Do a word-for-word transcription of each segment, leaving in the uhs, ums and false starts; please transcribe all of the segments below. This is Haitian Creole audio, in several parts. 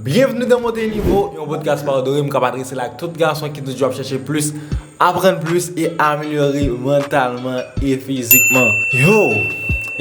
Byenvni nan Monte Nivo, yon podcast pa w dore m k ap adrese l ak tout gason ki toujou ap chèche plis, aprann plis e amelyore mantalman e fizikman. Yo,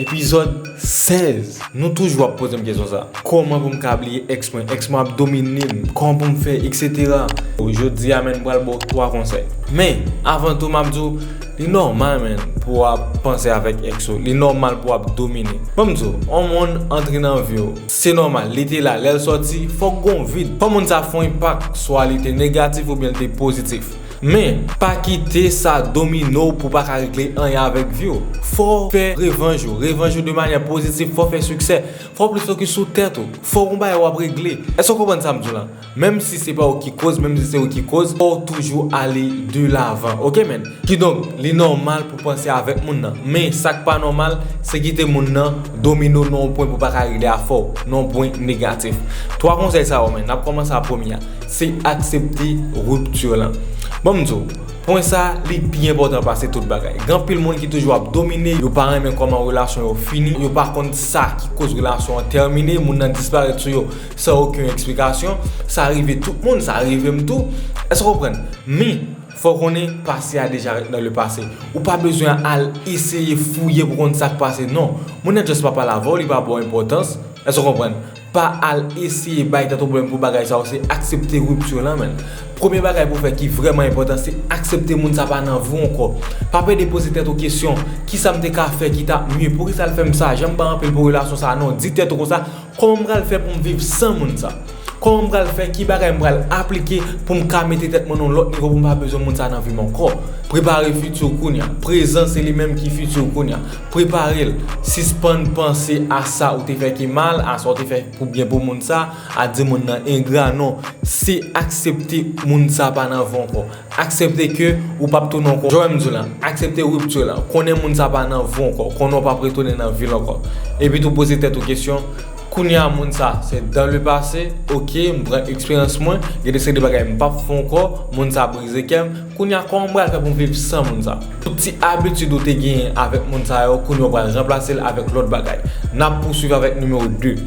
epizòd sèz. Nou toujou ap poze m kesyon sa. Kòman pou m ka bliye èks mwen? Èks mwen ap domine m. Kòman pou m fè, etsetera? Jodi a, men, m pral ba w twa konsèy. Men, avan tou, m ap di w, li nòmal, men, pou w ap panse avèk èks ou. Li nòmal pou w ap domine. Ban m di w, yon moun antre nan vi w. Se nòmal, li te la, lè l sòti, fòk gon vid. Fò moun sa fè yon enpak, swa li te negatif oubyen li te pozitif. Men, pa kite sa domine w pou w pa ka regle anyen avèk vi w. Fò w fè revanj ou, revanj ou de manyè pozitif, fò w fè siksè. Fò w plis fokis sou tèt ou. Fò w gon bagay w ap regle. Èske w konprann sa m di w la? Menm si se pa ou ki koz, menm si se ou ki koz, fò w toujou ale de lavan. Oke, men? Kidonk, li nòmal pou w panse avèk moun nan. Men, sa k pa nòmal, se kite moun nan domine w nan yon pwen pou w pa ka regle afè w, nan yon pwen negatif. Twa konsèy sa yo, men, n ap kòmanse a premye a. Se aksepte ripti lan. Ban m di w, pwen sa, li pi enpòtan pase tout bagay. Gen anpil moun ki toujou ap domine, yo pa renmen kòman relasyon yo fini, yo pa konn sa ki koz relasyon an tèmine, moun nan disparèt sou yo san okenn eksplikasyon. Sa rive tout moun, sa rive m tou. Èske w konprann? Men, fò w konnen pase a deja ret nan le pase. Ou pa bezwen al eseye fouye pou konn sa k pase, non. Moun nan just pa pale avè w, li pa ba w enpòtans. Èske w konprann? Pa al eseye bay tèt ou pwoblèm pou bagay sa yo, se aksepte ripti lan, men. Premye bagay pou w fè ki vrèman enpòtan, se aksepte moun sa pa nan vi w ankò. Pa pede poze tèt ou kesyon, kisa m te ka fè ki t ap mye? Poukisa l fè m sa? Jan m bay anpil pou relasyon sa? Non, di tèt ou konsa, kòman m pral fè pou m viv san moun sa? Kòman m pral fè? Ki bagay m pral aplike pou m ka mete tèt mwen nan yon lòt nivo, pou m pa bezwen moun sa nan vi m ankò? Prepare fiti w kounye a. Prezan se li menm ki fiti w kounye a. Prepare l. Sispann panse a sa ou te fè ki mal, a sa ou te fè pou byen pou moun sa, a di moun nan engra, non. Se aksepte moun sa pa nan vi w ankò. Aksepte ke ou p ap tounen ankò. Jan m di w la, aksepte ripti lan. Konnen moun sa pa nan vi w ankò. Konnen w p ap retounen nan vi l ankò. Epi tou poze tèt ou kesyon, kounye a moun sa, se dans le passé, oke, m pran eksperyans mwen, gen de seri de bagay m p ap fè ankò, moun sa brize kè m. Kounye a, kòman m pral fè pou m viv san moun sa? Tout ti abitid ou te genyen avèk moun sa yo, kounye a w pral ranplase l avèk lòt bagay. N ap pouswiv avèk nimewo de.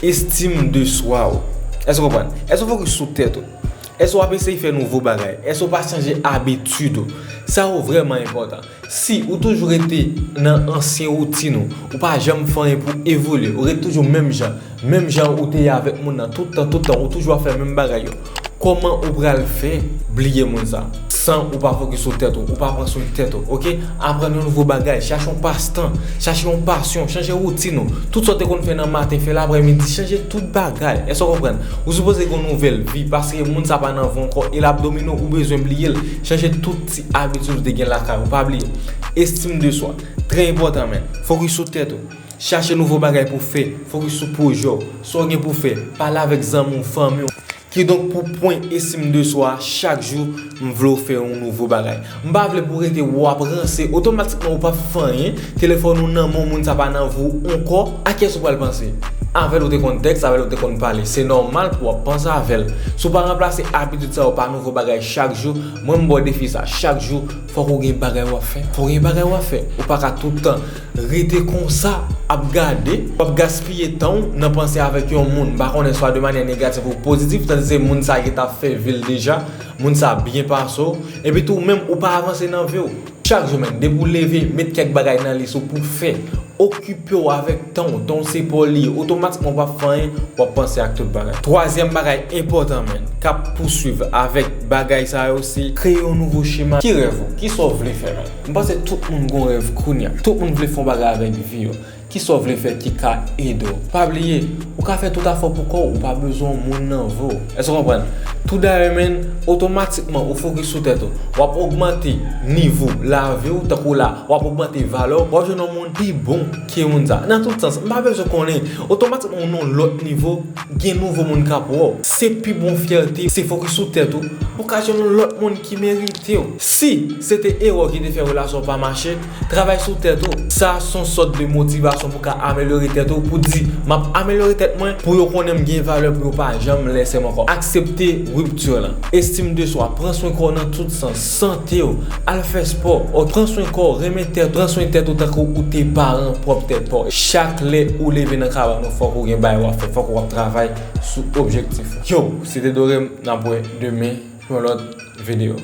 Estim de swa ou. Èske w konprann? Èske w fokis sou tèt ou? Èske w ap eseye fè nouvo bagay? Èske w pa chanje abitid ou? Sa yo vrèman enpòtan. Si ou toujou rete nan ansyen woutin ou, ou pa janm fè anyen pou evolye, ou ret toujou menm jan, menm jan ou te ye avèk moun nan tout tan, tout tan, ou toujou ap fè menm bagay yo. Kòman ou pral fè bliye moun sa? San ou pa fokis sou tèt ou, ou pa pran swen tèt ou, oke? Aprann yon nouvo bagay, chache yon pastan, chache yon pasyon, chanje woutin ou. Tout sa w te konn fè nan maten, fè l aprèmidi, chanje tout bagay. Èske w konprann? Ou sipoze gen yon nouvèl vi, paske moun sa pa nan vi w ankò, e l ap domine w, ou bezwen bliye l. Chanje tout ti abitid ou te gen lakay ou, pa bliye. Estim de swa, trè enpòtan, men. Fokis sou tèt ou. Chache nouvo bagay pou w fè. Fokis sou pwojè w. Sa w gen pou w fè. Pale avèk zanmi w, fanmi w. Kidonk, pou pwen estim de swa, chak jou, m vle w fè yon nouvo bagay. M pa vle pou w rete w ap ranse, otomatikman ou p ap fè anyen, telefòn ou nan men w, moun sa pa nan vi w ankò. A kiyès ou pral panse? Avè l ou te konn tèks, avè l ou te konn pale. Se nòmal pou w ap panse avè l. Si w pa ranplase abitid sa yo pa nouvo bagay chak jou, mwen m ba w defi sa. Chak jou, fòk ou gen bagay w ap fè. Fòk ou gen bagay w ap fè. Ou pa ka tout tan rete konsa ap gade, w ap gaspiye tan w nan panse avèk yon moun, m pa konnen swa de manyè negatif ou pozitif, tandis se moun sa ki t ap fè vi l deja, moun sa byen pase w, epi tou ou menm ou pa avanse nan vi w. Chak jou, men, depi w leve, met kèk bagay nan lis ou pou w fè. Okipe w avèk tan w, tan w se pa w li ye, otomatikman w p ap fè anyen, w ap panse ak tout bagay. Twazyèm bagay enpòtan, men, k ap pouswiv avèk bagay sa yo, se kreye yon nouvo chema. Ki rèv ou? Kisa w vle fè, men? M panse tout moun gon rèv kounye a. Tout moun vle fè yon bagay avèk vi yo. Kisa w vle fè ki ka ede w? Pa bliye, ou ka fè tout afè w pou kò w, ou pa bezwen yon moun nan vi w. Èske w konprann? Tou dayè, men, otomatikman, ou fokis sou tèt ou. W ap ogmante nivo lavi w, tankou la, w ap ogmante valè w, w ap jwenn yon moun pi bon ke moun sa. Nan tout sans, m pa bezwen konnen, otomatikman, ou nan yon lòt nivo, gen nouvo moun k ap wè w. Se pi bon fyète, se fokis sou tèt ou. Ou ka jwenn yon lòt moun ki merite w. Si se te erè w ki te fè relasyon w pa mache, travay sou tèt ou. Sa se yon sòt de motivasyon pou w ka amelyore tèt ou, pou di, m ap amelyore tèt mwen, pou yo konnen m gen valè, pou yo pa janm lèse m ankò. Aksepte ripti lan. Estime de soi, pran swen kò w nan tout sans, sante w, al fè spò, ok, pran swen kò w, renmen tèt, pran swen tèt ou tankou ou te paran pwòp tèt pa w. Chak lè ou leve nan kabann ou, fòk ou gen bagay w ap fè, fòk w ap travay sou objektif ou. Yo, se te Dorem, n ap wè demen pou yon lòt videyo.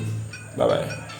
Babay.